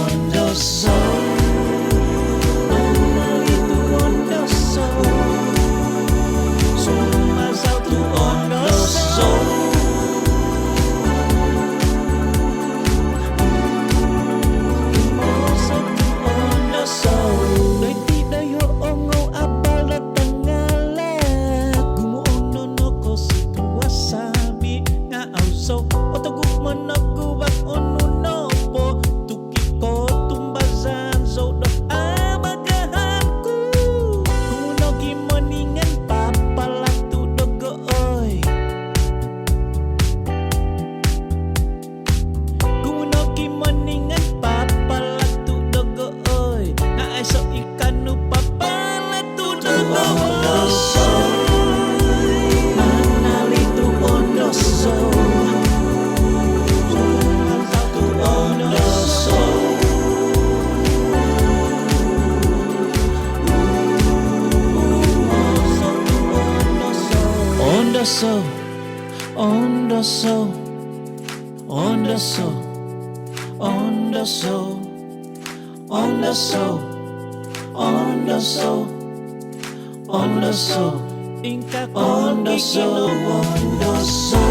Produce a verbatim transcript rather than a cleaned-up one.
Ondoso. Manalitu ondoso. Sumazau tu ondoso. Ondoso. Doiti doiho ongou abal do tangala. Gumuo no nokosi tu wasabi nga au zou otogu monoguang onu nopo tu kikotumbazan zou do abagahan ku. Gumuno ki moningan papalatu dogo oi. Gumuno ki moningan papalatu dogo oi. Nga aiso i kanu papalatu dogo oi. Ondoso. Manalitu ondoso. Ondoso. Ondoso. Ondoso. Ondoso. Ondoso. Ondoso. Ondoso. Ondoso. Ingka ondoso. Ondoso.